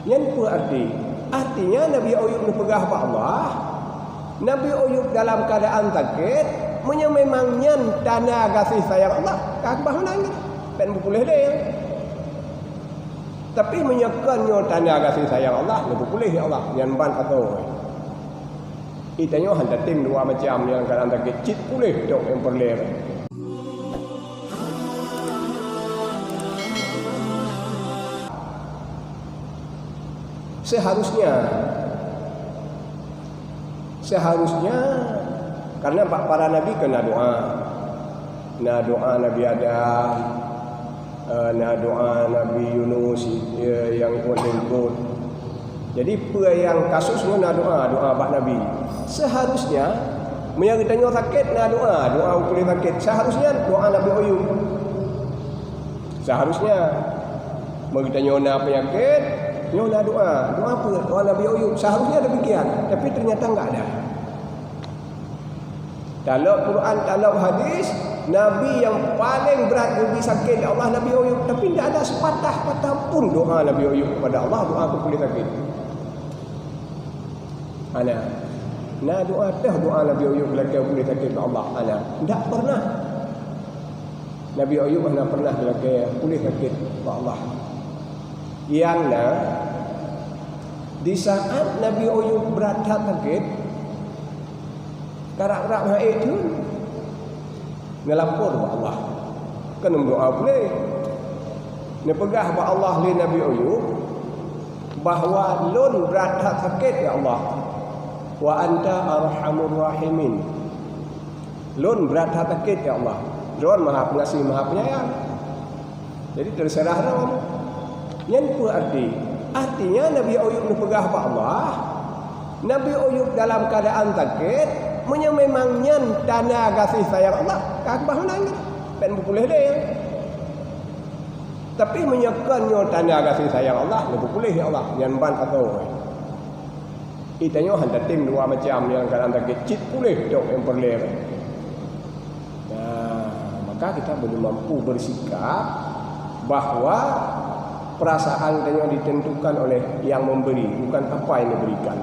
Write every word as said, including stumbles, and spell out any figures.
Nyan peue arti? Artinya Nabi Ayub neupeugah bak Allah, Nabi Ayub dalam keadaan sakét, meunyoe memang nyan tanda gaséh sayang Allah, ka keubah meunan. Pen beupuléh lé. Tapi meunyoe kon nyoe tanda gaséh sayang Allah, neupeupuléh ya Allah, nyan ban atau. Ih, tanyoe han tatem dua macam nyang kadang sakét cit puléh tok nyang peureulée. Seharusnya, seharusnya, karena bak para nabi keu na doa. Na doa Nabi Adam, eh, na doa Nabi Yunus, eh, nyang ikot lingkot. Jadi, peue nyang kasus nyoe na doa, doa bak Nabi. Seharusnya, meunyoe geutanyoe sakét, na doa, doa u puléh sakét. Seharusnya doa Nabi Ayub. Seharusnya, meunyoe geutanyoe na peunyakét, nyoe na doa. Doa peue? Doa Nabi Ayub. Seharusnya demikian, tapi ternyata enggak ada. Dalam Quran, dalam hadis, Nabi yang paling berat geubri sakét lé Allah, Nabi Ayub. Tapi tidak ada sepatah kata pun doa Nabi Ayub kepada Allah, doa keu puléh sakét. Hana. Na doa teuh doa Nabi Ayub lakée puléh sakét bak Allah. Hana. Tidak pernah. Nabi Ayub hana pernah lakée puléh sakét bak Allah. Nyang na, di saat Nabi Ayub brat that sakét, karab-rab hana ék thon, neulapor bak Allah. Kon neudoa puléh. Neupeugah bak Allah lé Nabi Ayub bahwa lôn brat that sakét, ya Allah. Wa anta arhamur rahimin. Lôn brat that sakét, ya Allah. Droen Maha Pengasih, Maha Penyayang. Jadi, terserah droen. Nyan peue arti? Artinya, Nabi Ayub neupeugah bak Allah, Nabi Ayub dalam keadaan sakét, meunyoe memang nyan tanda gaséh sayang Allah, ka keubah meunan. Pen beupuléh lé. Tapi meunyoe kon nyoe tanda gaséh sayang Allah, neupeupuléh ya Allah, nyan ban atau. Ih, tanyoe han tatem dua macam nyang kadang sakét cit puléh tok nyang peureulée. Nah, maka kita belum mampu bersikap bahwa perasaan tanyoe ditentukan oleh yang memberi, bukan apa yang diberikan.